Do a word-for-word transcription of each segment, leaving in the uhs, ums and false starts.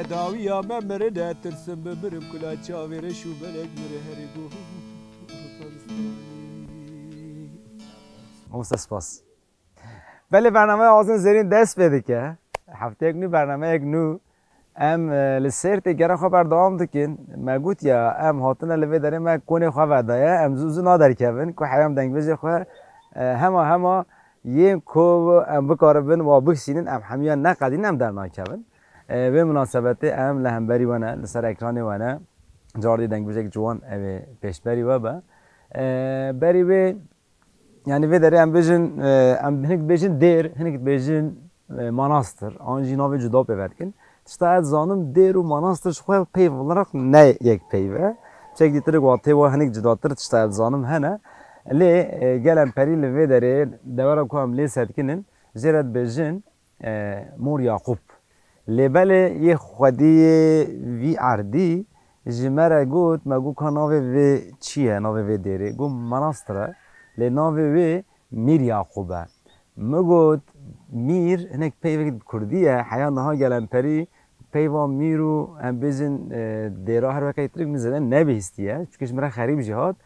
Tedawiya me mirine, tirsim bimirim, kula çavê reş û belek mire herê go. Mamoste spas. Belê, bernameya Azin Zêrîn dest pê dike. Hefteyek nû, bernameyek nû. Em, e, li Sêrtê gera xwe berdewam dikin. Me got ya, em hatine li vê derê me konê xwe vedaye. Em zû zû naderkevin. Ku heya em dengbêjê xwe, e, hema hema yên ku em bikaribin wa bixşînin, em hemiya neqedîn, em dernakevin. E, vê munasebetê em li hemberî we ne, li ser ekranê we ne. Cardî dengbêjek ciwan ew ê pêşberî we be. E, berî wê, yanî vê derê em bêjin, e, em hinek dibêjin dêr, hinek dibêjin, e, manastir, an jî navê cuda pê vedikin. Tişta ez zanim, dêr û manastir ji xwe peyv olarak ne yek peyv e. Çek dîtirik watê wa hinek cudatir tişta ez zanim hene. Lê, e, gel em perî li vê derê dewera ku em lê sedikinin, jê re dibêjin, e, Mor Yaqûb. Lê belê yê xwediyê vî erdî ji me re got, me got ka navê vê çi ye, navê vê dêrê? Got Manastir e. Lê navê wê Mîr Yaqûb e. Min got, Mîr hinek peyvek bi kurdî ye, heya niha gel em perî peyva Mîr û em bêjin, e, dêra her weke tirik min zêde nebihîstiye. Çunke ji min re xerîb jî hat.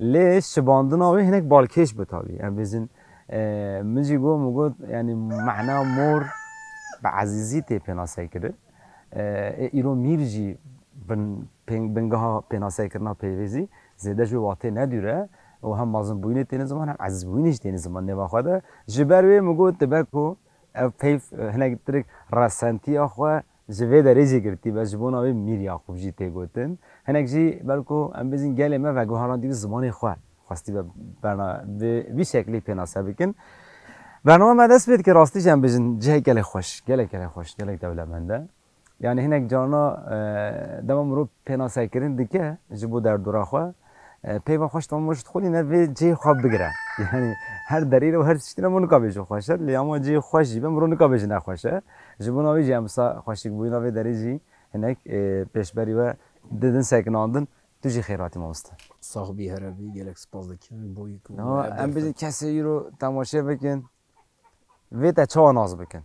Lê şibandina wê hinek balkêş bû tabî. Em bêjin, e, min jî got, min got, yanî mehna mor bi ezîzî tê pênasekirin. E, ê îro Mîr jî bin-, pên-, bingeha pênasekirina peyvê zî zêde ji wê watê nedûr e û hem mezinbûyînê têne ziman, hem ezîzbûyînê jî têne ziman nêva xwe de. Ji ber wê min got, dibe ku ev peyv, e, hinek tirik resentiya xwe ji vê derê jî girtî be, ji bona wê Mîr Yaqûb jî tê gotin. Hinek jî belku em bêjin gelê me veguherandî bi zimanê xwe xwestî be berna-, bi vî şeklî pênase bikin. Bername me dest pê dike, rastî jî em bêjin cihê gelek xweş, gelek gelek xweş, gelek dewlemend e. Yani hinek carna, e, dema mirov pênasekirin dike ji bo derdora xwe, e, peyva xweş dema mirov ji xwe nîne vê cihê xwe bigire. Yani her derî re û her tiştî re mirov nika bêje xweş e, lê ama cihê xweş jî be mirov nika bêje nexweş e. Ji bona wî jî em wisa xweşikbûyîna vê derê jî hinek, e, pêşberî we didin sekinandin. Tu jî xêr hatî mamoste. Sax bî, here bî, gelek spas dikim ji bo yî ku Niha em bêjin kesê îro temaşe bikin. Vê te çawa nas bikin?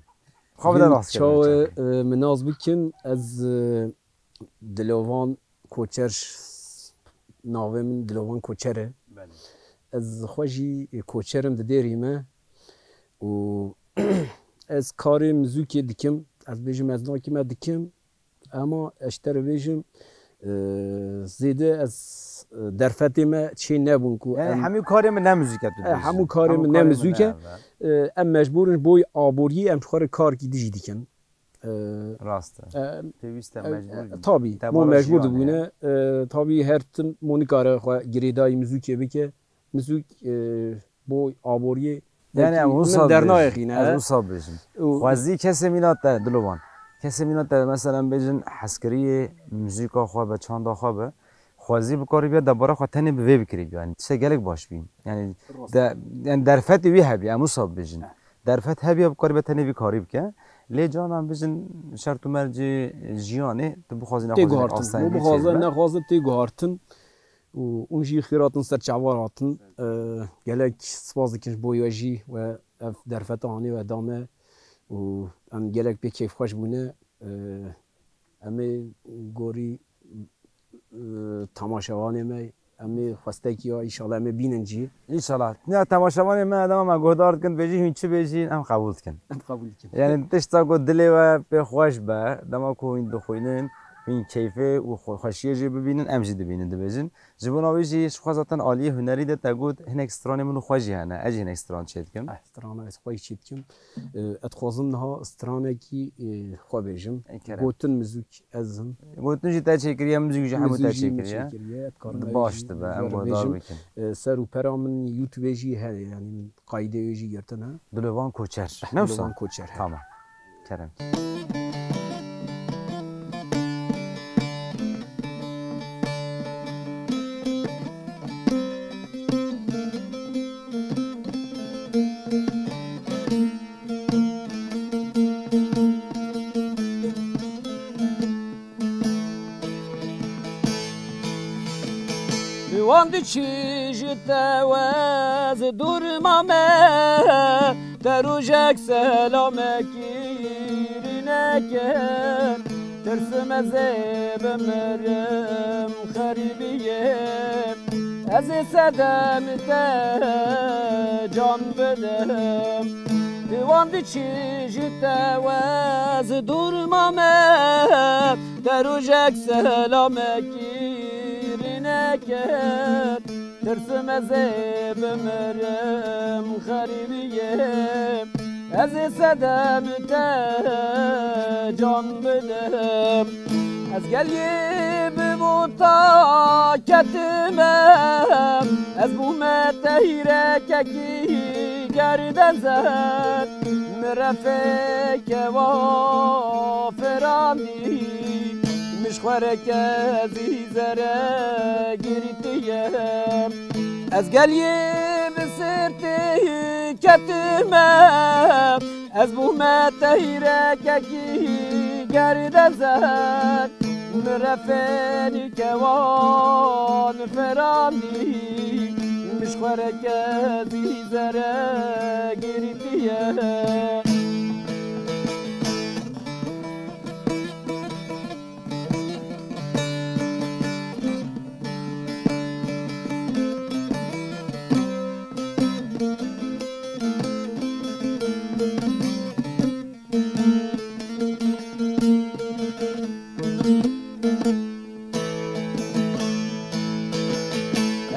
Xwe bide nas kirin çawa, çawa. E, min nas bikin, ez, e, Dilovan Koçer, navê min Dilovan Koçer e. Belê. Ez xwe jî, e, koçer im, di dêrî me û ez karê muzîkê dikim. Ez bêjim ez nakî me dikim. Ema ez ji te re bêjim, e, zêde ez, e, derfetê me çê nebûn ku Yani em hemû karê min ne muzîk e tu E, dibêjî. Hemû karê Hemû min ne karê min muzîk e. ne, ne. E, em mecbûr in ji bo aboriyê em ji xwe re karkî dijî dikin. E, Rast e. e, Pêwîst e, e, mecbûr e, bî. Tabî, Te mo bara mecbûr jiyanê dibûne. E, tabî her tim mo nikare xwe girêdayî muzîkê bike. Muzîk, e, bo aboriyê Yani em wisa bêjin. Dernayê xîne, Ez he? wisa bêjim. Û Xwezî kesê mîna te, Dilovan. Kesê mîna te, mesela em bêjin hezkiriyê muzîka xwe be, çanda xwe be. Xwezî bikarî biya debara xwe tenê bi vê bikirî biya. Yani tiştek gelek baş bî. Yani Rast. de, yani derfetê wî hebî, em wisa bêjin. He. Derfet hebî ya bikarî be tenê vî karî bike. Lê canan bêjin şert û mercê jiyanê, tu bixwazî Tê nexwazî guhartin. Bo astengî bixwaze çêbe. nexwaze tê guhartin. û hûn jî xêr hatin ser çavan hatin. E, gelek spas dikin ji bo we jî we ev derfeta anî we da me û em gelek pê keyfxweş bûne. E, em ê gorî, e, temaşevanê me, em ê xwestekî ya, înşallah em ê bînin jî. Înşallah. Ya temaşevanê me, dema me guhdar dikin, dibêjî hûn çi bêjîn, em qebûl dikin. Em qebûl dikin. Yani tişta ku dilê we pê xweş be, dema ku hûn dixwînin, hûn keyfê û xwe-, xweşiyê jî bibînin, em jî dibînin, dibêjin. Ji bona wî jî ji xwe zaten aliyê hunerî de te got, hinek stranê min û xwe jî hene, ez jî hinek stran çêdikim. Eh, strana ez xwe jî çêdikim. Eh, ez dixwazim niha stranekî, eh, xwe bêjim. Ey kerem. Gotin muzîk ez im. Gotin jî te çêkiriye, muzîk jî hemû te Muzîk jî min çêkiriye. çêkiriye, ez dikarim Baş ez jî dibe, em jî guhdar bêjim. bikin. Eh, ser û pera min YouTube jî heye, yani min qaydê wê jî girtin he. Dilovan Koçer. Ne wisa? Dilovan Koçer, he. Tamam. Kerem. Wan diçî ji te wez dûr mame, te rojek selamekî rîneke. Tirsim ez ê bimirim xerîbiyê, ez ê sedem te can bidim. Wan diçî ji te wez dûr mame, te rojek selamekî rîneke. Tirsim ez ê bimirim xerîbiyê, ez ê sedem te can bidim. Ez gel yê bi bota ketime, ez bûme te hîrekekî gerdezet. Min refê kewa ferandî, min ji xwe re kezî zere girtiye. Ez gel yê bi sirtê ketime, ez bûme te hîrekekî gerdezet. Min refê kewan ferandî, min ji xwe re kezî zere girtiye.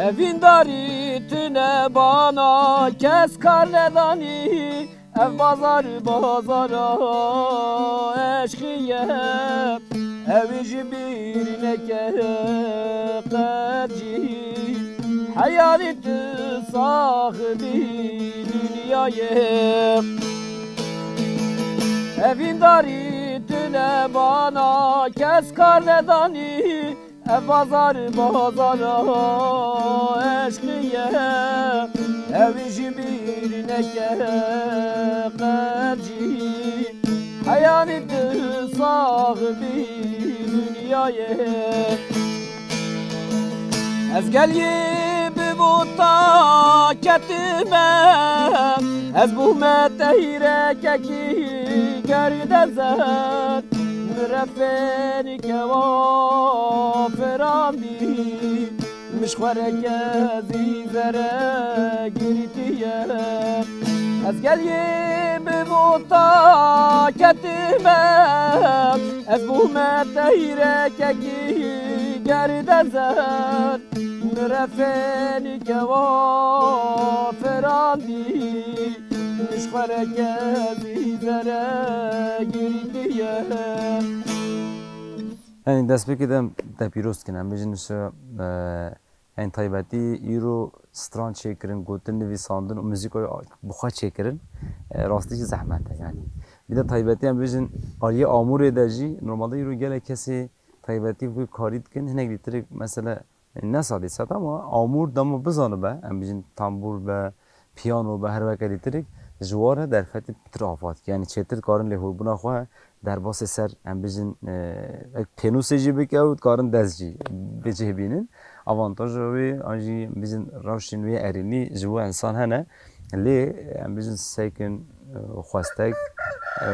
Evîndarî tune bana kes kar nedanî. Ev bazar bazara eşqî ye. Ew ê ji bîr neke qet jî, heyalî tu saxibî dinyayê. Evîndarî tu ne bana kes kar nedanî, ev bazar bazara eşqî ye. Ew ê ji bîr neke qet jî, heyalî tu saxibî dinyayê. Ez geliyê bi vota ketime, ez bûme tehîrekekî gerdezer. Min refênî kewa firandî, min ji xwe re kezî zere girîtiye. Ez geliyê bi vota ketime, ez bûme tehîrekekî gerdezer. Min refênî kewa firandî, min ji xwe re kezî zere girîtiye. Yanî destpêkê de em te pîroz dikin, em bêjin, e, yanî taybetî îro stran çêkirin, gotin, nivîsandin û muzîka bi xwe çêkirin, e, rastî jî zehmet e yanî. Bir de taybetî em bêjin aliyê Amûrê de jî normalde îro gelek kesê taybetî vî karî dikin, hinek dîtirik mesela ne sadî sed ama Amûr dema bizanibe, em bêjin tambûr be, piyano be, her weke dîtirik, ji wa re derfetê pitir ava dike. Yanî çêtir dikarin lêhorbûna xwe derbasê ser, em bêjin, e, pênûsê jî bike û dikarin dest jî bi cih bînin. Avantaja wê, an jî em bêjin rewşên wê erênî ji bo însan hene. Lê em bêjin sekin, e, xwestek, e,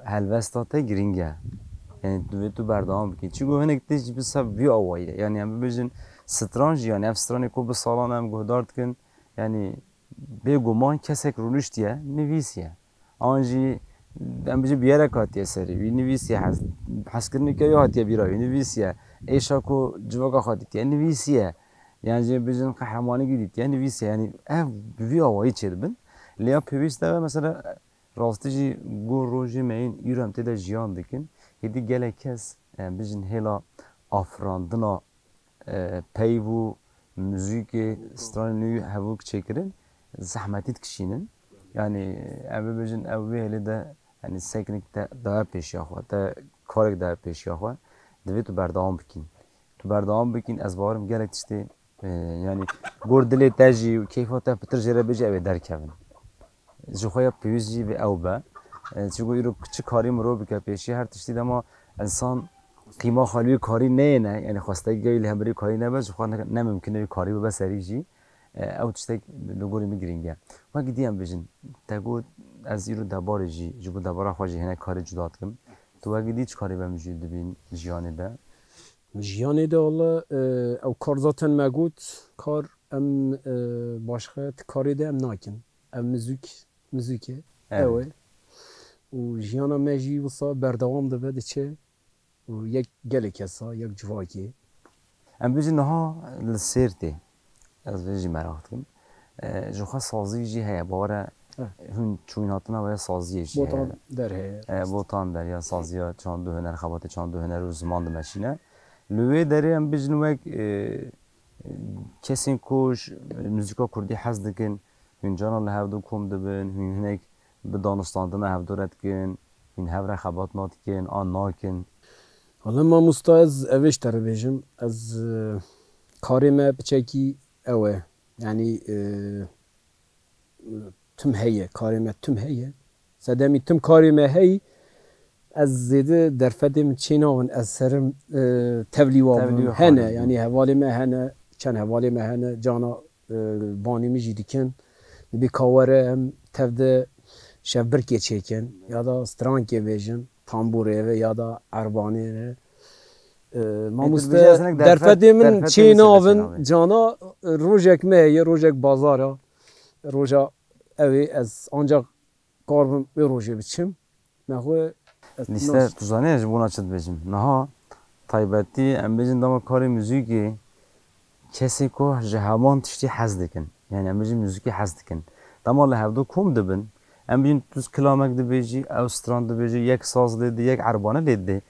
helwesta te girîng e. Yanî divê tu berdewam bikî. Çiku hinek tê jî bi ser vî awayî ye. Yanî em bibêjin stranjî, yanî ev stranê ku bi salan em guhdar dikin, yanî bêguman kesek rûniştiye, nivîsiye. An jî em bijin bi yerek hatiye serî, wî nivîsiye, hez, hezkirineke wî hatiye bîra wî, nivîsiye. Êşa ku civaka xwe dîtiye, nivîsiye. Yan jî bijin qehremanekî dîtiye, nivîsiye. Yanî ev bi vî awayî çêdibin. Lê ya pêwîst e, mesela, rastî jî got rojê me yên îro em tê de jiyan dikin. Hêdî gelek kes, em bijin hêla afirandina, e, peyv û muzîkê stranên nû hevok çêkirin, zehmetî dikişînin. Yanî em bibêjin ew vê hêlê de, yanî seknik te daye pêşiya xwe, te karek daye pêşiya xwe, divê tu berdewam bikîn. Tu berdewam bikîn, ez bawerim gelek tiştê, e, yanî gor dilê te jî û keyfa te pitir jê re bêje ew ê derkevin. Ji xwe ya pêwîst jî vê ew be. E, çiku îro çi karî mirov bike pêşî her tiştî dema însan qîma xwe li wî karî neyêne, yanî xwestekî wî li hemberî karî nebe, ji xwe ne, ne mimkun e wî karî bibe serî jî. E, ew tiştek li gorî min girîng e. Wekî dî em bijin, te got ez îro debarê jî, ji bo debara xwe jî hinek karê cuda dikim. Tu wekî dî çi karî be min jî dibîn jiyanê de? Jiyanê de wele, e, ew kar zaten me got, kar em, e, başxe ti karê de em nakin. Ev muzîk, muzîk e. Evet. Ew e. Û jiyana me jî wisa berdewam dibe, diçe. Û yek gelek kesa, yek civakê. Em bijin niha li Sêrtê. Ez vê jî meraq dikim. E, ji xwe sazî jî heye, bawere. Evet. Hûn çûyîn hatina wê saziyê jî heye. Botan der heye. E, botan der ya saziya çand û huner, xebatê çand û huner û ziman dimeşîne. Li wê derê em bijin wek, e, kesên ku ji muzîka kurdî hez dikin, hûn cana li hevdu kom dibin, hûn hinek bi danûstandina hevdu re dikin, hûn hev re xebat nadikin, an nakin? Wele mamosta, ez ev ê ji te re bêjim, ez, e, karê me piçekî ew e, yanî, e, tim heye, karê me tim heye. Sedemî tim karê me heye, ez zêde derfetê min çê nabin, ez serim, e, tevlî wa bim. Tevlî wa hene, halî. Yanî hevalê me hene, çend hevalê me hene, cana, e, banî min jî dikin. Dibê ka were em tev de şevbirkê çêkin, ya da strankê bêjin, tamburê ve ya da erbanê re. E, mamoste, derfetê min çê nabin, cana, e, rojek me heye, rojek bazar e. Roja ew ê ez ancak kar bim wê rojê biçim. Nexwe ez... Lîster, tu zanî ez ji bona çi dibêjim? Niha taybetî em bêjin dema karê muzîkê kesê ku ji heman tiştî hez dikin. Yanî em bêjin muzîkê hez dikin. Dema li hevdu kom dibin, em bêjin tu kilamek dibêjî, ew stran dibêjî, yek saz lê didê, yek erbane lê didê.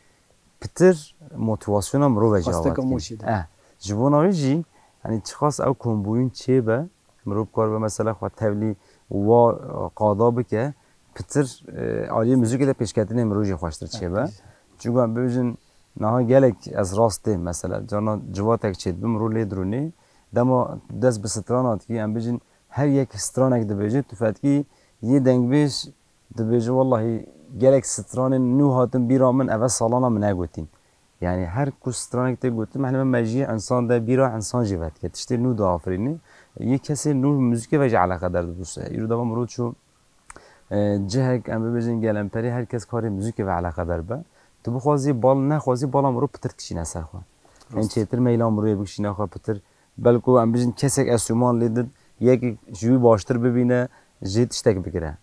pitir motivasyona mirov e jî Xwesteka avêt kir. Moşê de. Eh, ji bona wî jî, hani çiqas ew kombûyîn çêbe, mirov karibe mesela xwe tevlî wa qada bike, pitir, e, aliyê muzîkê de pêşketinê mirov jî xweştir çêbe. Çunku em bibêjin, niha gelek ez rast têm mesela, carna civatek çêdibe, mirov lê dirûnê. Dema tu dest bi strana dikî, em bêjin, her yek stranek dibêje, tu fetkî yê dengbêj dibêje, wellahî gelek stranên nû hatin bîra min, eve salana min negotîn. Yani her ku stranek tê gotin, hemen mejiyê insan de bîra insan jî vedike. Tiştê nû diafirînî. Yê kesê nû muzîkê ve jî eleqedar dibûse. Îro dema mirov çû, e, cihek, em bibêjin gelemperî, her kes karê muzîkê ve eleqedar be. Tu bixwazî bal, nexwazî bala mirov pitir dikişîne ser xwe. Em Rast. Çêtir meyla mirov yê bikişîne xwe pitir. Belku em bijin kesek enstrûman lê din, yek ji wî baştir bibîne, jê tiştek bigire.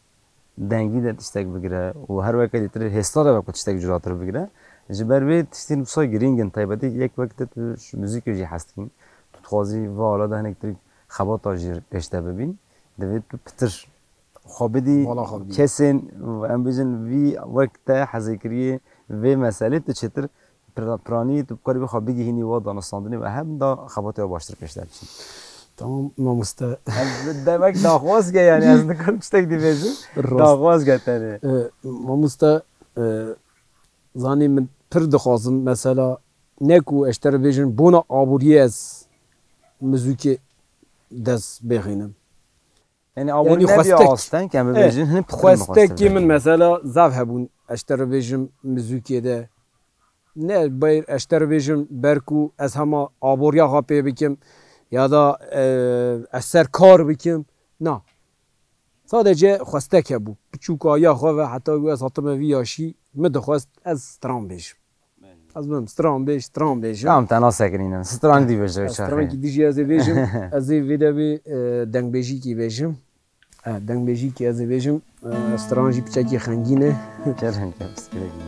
Dengî de tiştek bigire û her weke dîtir hêsta de weke tiştek curatir bigire. Ji ber vê tiştên wisa girîng in, taybetî yek wek te tu ji muzîkê jî hez dikî. Tu dixwazî va ala de hinek tirî xebata jî pêş te bibîn. Divê tu pitir xwe bidî Bala xwe bidî. Kesên, em bijin vî wek te hezêkiriyê vê meselê tu çêtir Pira-, piranî tu bikarî xwe bigihînî wa danûstandinê ve hem da xebatê we baştir pêş de biçin. Tamam mamoste. Ez demek daxwaz ke yani ez nikarim tiştek dî bêjim. Rast. Daxwaz ke tenê. E, mamoste, e, zanî min pir dixwazim mesela ne ku ez ji te re bêjim bona aboriyê ez muzîkê dest bêxînim. Yani Yani abonî nebiya xwestek. Asteng, em Eh, bibêjin, hinek pitir xwestekî min mesela zaf hebûn, ez ji te re bêjim muzîkê de. Ne bayr ez ji te re bêjim ber ku ez hema aboriya xwe pê bikim ya da, e, ez ser kar bikim. Na. Sadece xwestek hebû. Biçûkayiya xwe ve heta ku ez hatime vî yaşî, min dixwest ez stran bêjim. Ez bim stran bêj, stran bêjim. Tamam, te nasekinînim. Stran dî bêje. Ez çaxê. Strankî dijî ez ê bêjim. Ez ê vê de bê, e, dengbêjîkî bêjim. E, dengbêjîkî ez ê bêjim. E, stran jî piçekî xengîn e. Kerem, kerem, piçekî.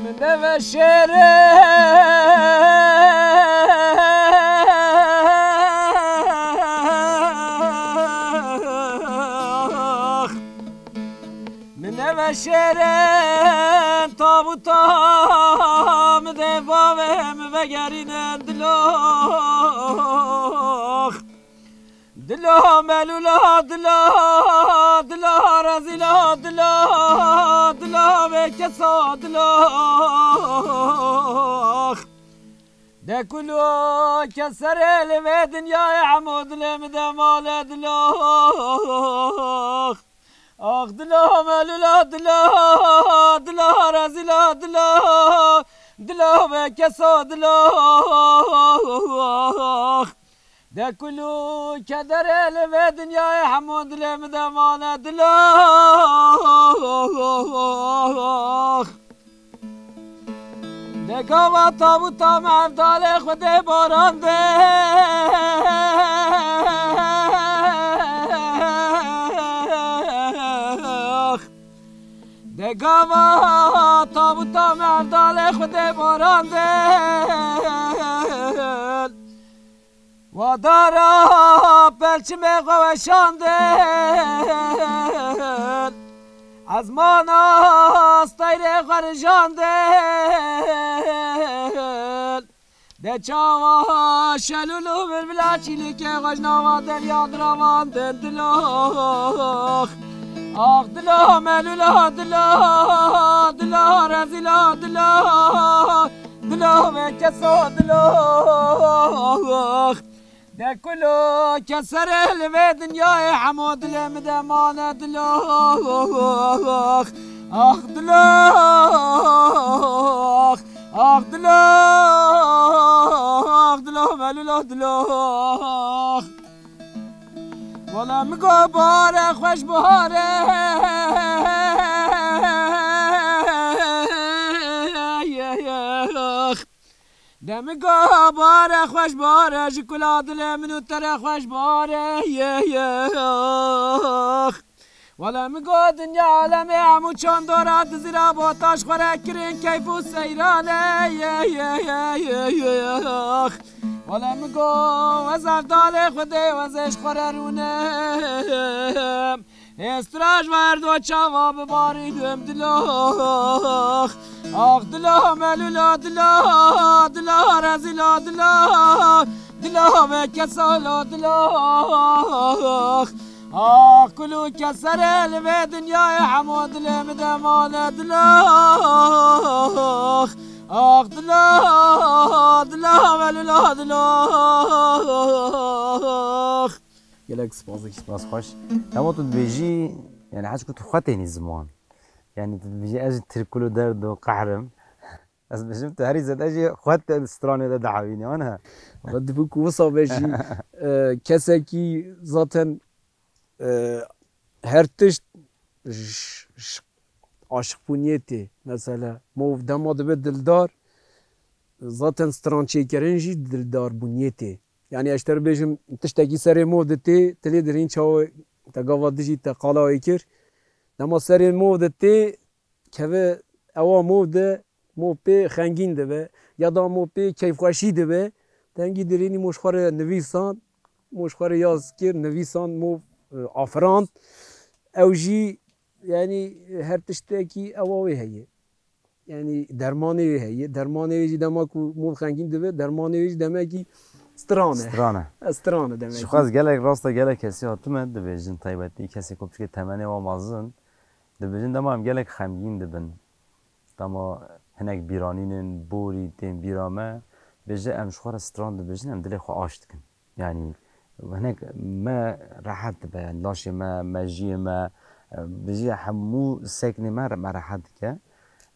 Min deve şêre. Min neve şêrên tabuta, min dê bavê min vegerînin dilox. Dilo melûla, dilo, dilo rezîla, dilo, dilo bêkesa, dilo. De kulu ke serê li vê dinyayê hemû dilê min de male dilo. Ax dilo melûla dilo, dilo rezîla dilo, dilo bêkesa dilo. De kulu kederê li vê dinyayê hemû dilê min de mane dilo. De gava tabuta me hevdalê Xwedê barandê. De gava tabuta me hevdalê Xwedê barandê. Wa dara pelçimê xwe weşandin, ezmana steyrê xwe rijandin. De çawa şelûl û bilbila çîlikê xwe ji nava derya diravandin dilox. Ax dilo melûla dilo, dilo rezîla dilo, dilo bêkesa dilox. De kulo ke serê li vê dinyayê hemû dilê min de mane dilox. Ax dilox, ax dilox, ax dilox melûlo dilox. Wele min got bahare xweş bahare. De min got bahare xweş bahare, ji kula dilê min û te re xweş bahare. Wele min got dinya alemê hemû çandora dizira bota ji xwe re kirin keyf û seyrane. Wele min got ez hevdalê Xwedê ez ê ji xwe re rûnim. Ê straj verdo çava bi barî dûm dilox. Ax dila melula dila, dila rezila dila, dila vekesala dila. Ax kulu kesere li vê dinyayê hemo dilê min de mane dila. Ax dila, dila melula dila. Gelek spas, spas xweş. Dema tu dibêjî, yani hez ku tu xwe tênî ziman. Yani tu dibêjî ez ji tirkul û derd û qehrim. Ez dibêjim tu herî zêde jî xwe te stranê de dihewînî, ana? Wala dibû ku wisa be jî, e, kesekî zaten, e, her tişt ji, ji aşiqbûniyê tê. Mesela mov dema dibe dildar, zaten stran çêkirin jî dildarbûniyê tê. Yani ez ji te re bêjim, tiştekî serê mov de tê, tu lê dirîn çawa te gava dijî te qala wê kir. Dema serê mov de tê, keve ewa mov de, mov pê xengîn dibe, ya da mov pê keyfxweşî dibe, dengî dirînî mov ji xwe re nivîsan, mov ji xwe re yaz kir, nivîsan, mov, e, afirand. Ew jî, yani, her tiştekî ewa wê heye. Yani dermanê wê heye. Dermanê wê jî dema ku mov xengîn dibe, dermanê wê jî demekî stran e. Stran e. E, stran e demekî. Ji xwe ez gelek rast e, gelek kesî hatime dibêjin taybetî kesê ku piçkê temenê wan mezin, dibêjin dema em gelek xemgîn dibin. Dema hinek bîranînin, borî tên bîra me, bêje em ji xwe re stran dibêjin, em dilê xwe aş dikin. Yani hinek me rehet dibe, yani laşê me, mejiyê me, e, bijî hemû seknê me, me rehet dike.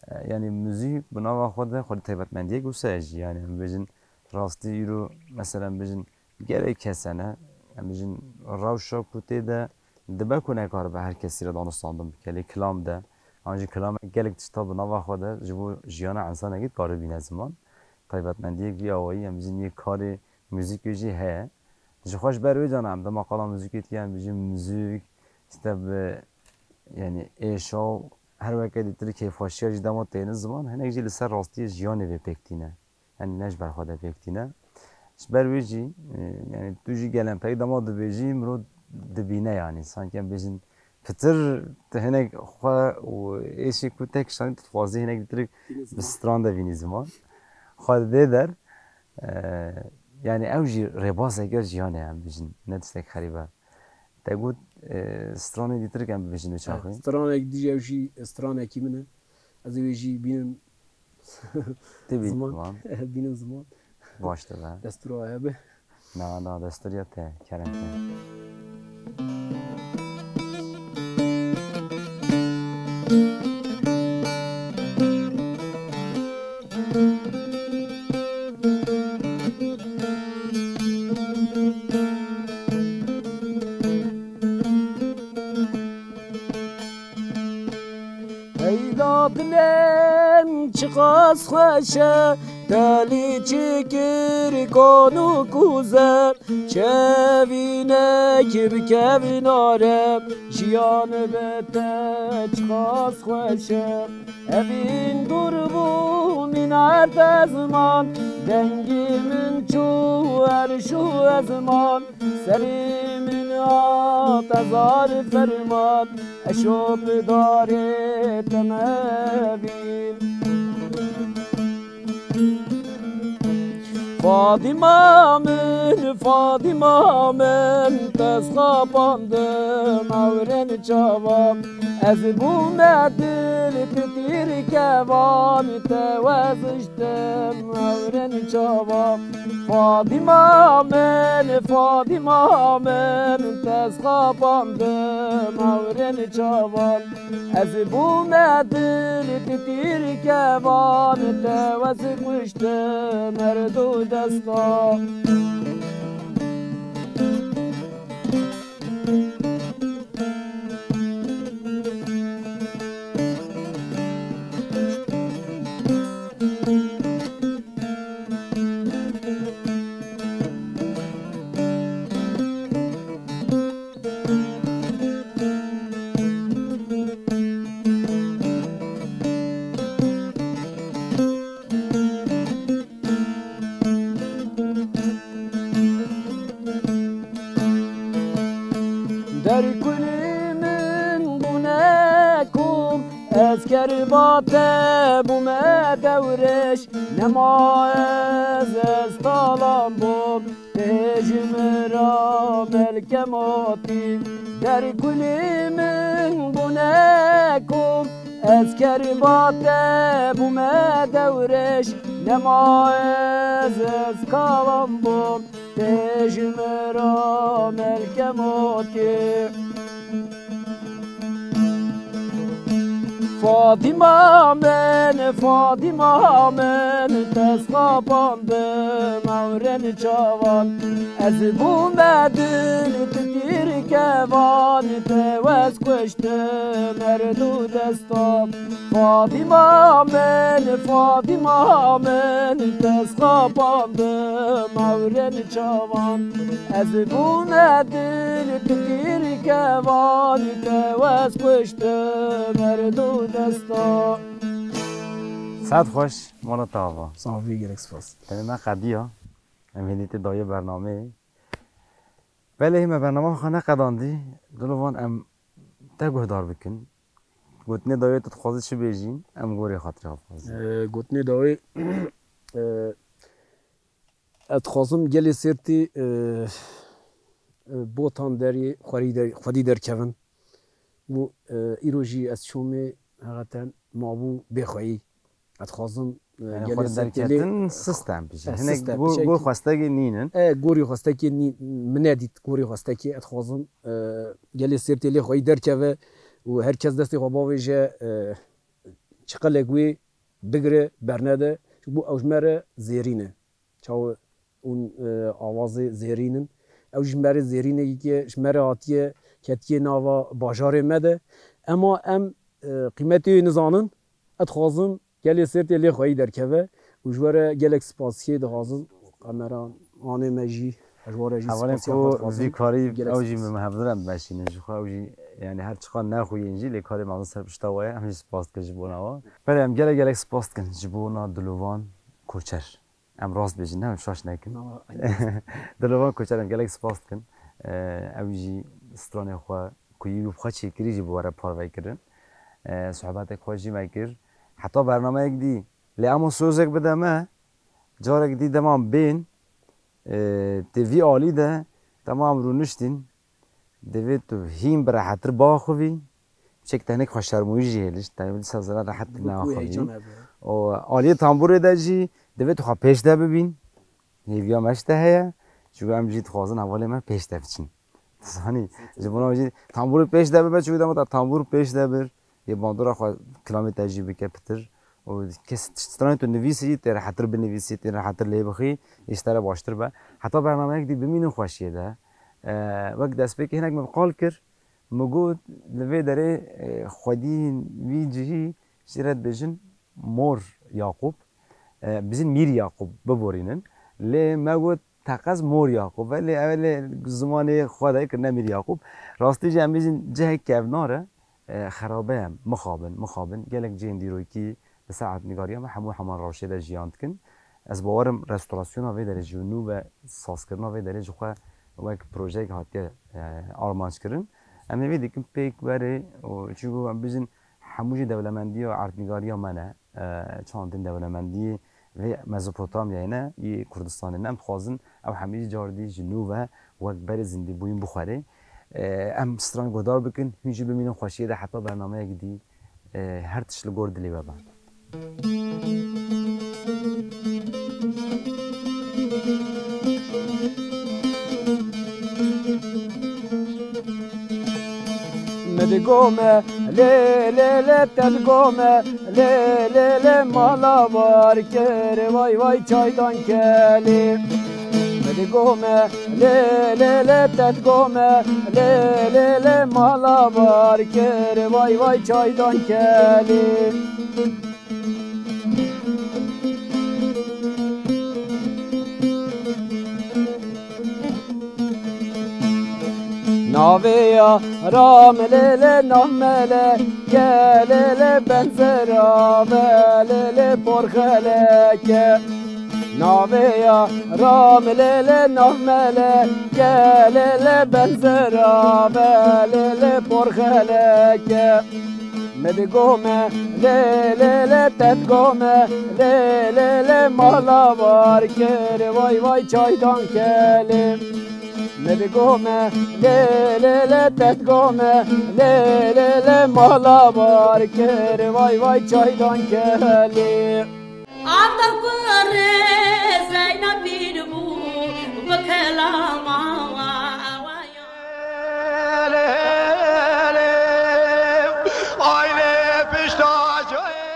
E, yani muzîk bi nava xwe de xwe taybetmendiyek wisa ye jî. Yani em bêjin rastî îro, mesela em bêjin gelek kes hene, em bêjin rewşa ku tê de dibe ku nekaribe her kesî re danûstandin bike. Lê kilam de, an jî kilamek gelek tişta bi nava xwe de ji bo jiyana însanekî dikare bîne ziman. Taybetmendiyek vî awayî, em bêjin yê karê muzîkê jî heye. Ji xwe ji ber wê cana em dema qala muzîkê dikin, em bêjin muzîk, işte bi, yani êşa û her weke dîtir keyfxweşiya jî dema têne ziman, hinek jî li ser rastiyê jiyanê vê pêk tîne. Yani ne ji ber xwe de pêk tîne. Ji ber wê jî, e, yani tu jî gelen pek dema dibêjî, mirov dibîne yani. Sanki em bêjin pitir tu hinek xwe û êşê ku te kişanî tu dixwazî hinek dîtir bi stran de vînî ziman. Xwe didê der. E, yani ew jî rêbazeke jiyanê em bêjin. Ne tiştek xerîb e. Te got, e, stranê dîtir em bibêjin wê çaxê. Stranek dijî ew jî stranekî min e. Ez ê wê jî bînim Tê bî ziman. Ziman. Bînim ziman. Baş dibe. Destûra hebe. Na, na, destûriya te, kerem te. Heyla dilem çiqas xweş e, telî çi kir kon û kuze, çevînek bi kevin are, jiyan bi te çiqas xweş e. Evîn dûr bû min erd ezman, dengî min çû erş û ezman, serî min hat ezar ferman, eşo bi darê te mevîn. Fadîma min, Fadîma min, te xapandim ewrên çavan. Ez bûme dil bi tîr kevan, te weziştim ewrên çavan. Fadîma min, Fadîma min, te xapandim ewrên çavan. Ez bûme dil bi tîr kevan, te wez kuştim her du desta. Qispa te bûme dewrêş, nema ez, ez talan bûm. Tê ji min ra melkematî, dergulî min bûne kom. Ez kerba te bûme dewrêş, nema ez, ez kalan bûm. Tê ji min ra melkematî. Fatîma min, Fatîma min, te xapandim ewrên çavan. Ez bûme dil, tu tîr kevan, te wez kuştim her du destan. Fatîma min, Fatîma min, te xapandim ewrên çavan. Ez bûme dil, tu tîr kevan, te wez kuştim her du destan. Saet xweş, mala te ava. Sax bî, gelek spas. Tenê me qediya. Em hêdî tê dayê bernameyê. Belê me bernama xwe neqedandî. Dilovan em te guhdar bikin. Gotinê dawê tu dixwazî çi bêjîn? Em gorê xatirê xwe dixwazin. Ee, gotinê dawê, e, ez dixwazim gelê Sêrtê, e, e, botan derê xwerî der-, xwedî derkevin. Û, e, îro jî ez çûmê heqeten mabû bêxweyî. Ez dixwazim, e, Yani gelê xwe Sêrtê lê derketin sistem pişî. E, Hinek sistem, gor, pişekî. Gor xwestekê nînin. E, gorî xwestekê nî-, min nedît, gorî xwestekê ez dixwazim, e, gelê Sêrtê lê xweyî derkeve û her kes destê xwe bavêje, e, çiqelek wê bigire, bernede. Çunku ew ji me re zêrîn e. Çaw û, e, awazê zêrîn in. Ew ji me re zêrînekî ye, ji me re hatiye, ketiye nava bajarê me de. Ema em, e, qîmetê wê nizanin. Ez dixwazim gelê Sêrtê lê xweyî derkeve û ji we re gelek spasiyê dixwazim. Kameranê me jî, ez ji we re jî Hevalên spasiya ku xwe dixwazim. Vî karî Gelek ew jî spas. Min hevdin em meşînin ji xwe ew jî, yani her çiqan nexuyên jî lê karê mezin ser pişta we ye, em jî spas dikin ji bona we. Belê em gelek gelek spas dikin ji bona Dilovan Koçer. Em rast bêjin, ne em şaş nekin. Ama Dilovan Koçer em gelek spas dikin. Ew jî stranê xwe ku yî bi xwe çêkirî jî bi we re parve kirin. Sohbetek xwe jî me kir. Heta bernameyek dî. Lê ema sozek bide me, carek dî dema em bên, tê vî alî de dema em rûniştîn, divê tu hîn bi rehetir biaxivî. Çek tenik xwe şermoyî jî hêlişt, te dîsa zira rehet Bi ku neaxivî. heyecan hebe. Û aliyê tamburê de jî divê tu xwe pêş de bibîn. Hêviya me ji te heye. Çunku em jî dixwazin hevalê me pêş de biçin. Zanî, ji bona jî tamburê pêş de bibe, çunku dema te tambur pêş de bir, yê bandora xwe kilamê te jî bike pitir. Û kes stranê tu nivîsî, tê rehetir binivîsî, tê rehetir lê bixî, yê ji te re baştir be. Heta bernameyek dî bimînin xweşiyê de. E, wek destpêkê hinek min qal kir, min got, li vê derê, e, xwedî vî cihî jê re dibêjin Mor Yaqûb. E, bizin Mîr Yaqûb biborînin. Lê me got, teqez Mor Yaqûb e. Lê ew lê zimanê xwe de kirine Mîr Yaqûb. Rastî jî em bêjin cihek kevnar e. E, xerabe ye, mixabin, mixabin. Gelek cihên dîrokî li ser erdnîgariya me hemû heman rewşê de jiyan dikin. Ez bawerim restorasyona vê derê jî û nû ve sazkirina vê derê ji xwe wek projeyek hatiye, e, armanc kirin. Em ê vê dikin pêk berê û çunku em bijin hemû jî dewlemendiya erdnîgariya me ne. E, çandin dewlemendiyê vê Mezopotamyayê ne, yê Kurdistanê ne. Em dixwazin ew hemî jî cardî ji nû ve wek berê zindîbûyîn bixwerê. E, em stran guhdar bikin, hûn jî bimînin xweşiyê de heta bernameyek dî. E, her tişt li gor dilê we be. Min digome, lê, lê, lê, te digome, lê, lê, lê, mala bar kir, vay, vay, çaydan kelî. Min digome, lê, lê, lê, te digome, lê, lê, lê, mala bar kir, vay, vay, çaydan kelî. Navê ya Ramilê lê Nahmele, gelê lê benzera ve lê lê porxeleke. Navê ya Ramilê lê Nahmele, gelê lê benzera ve lê lê porxeleke. Me digo me lê lê lê, te digo me lê lê lê, mala bar kir, vay vay çaydan kelê. Me digo me lê lê lê, te digo me lê lê lê, mala bar kir, vay vay çaydan kelê. After kurê Zeynep pîr bû, bi kelama wa. Aynê pişta cayê.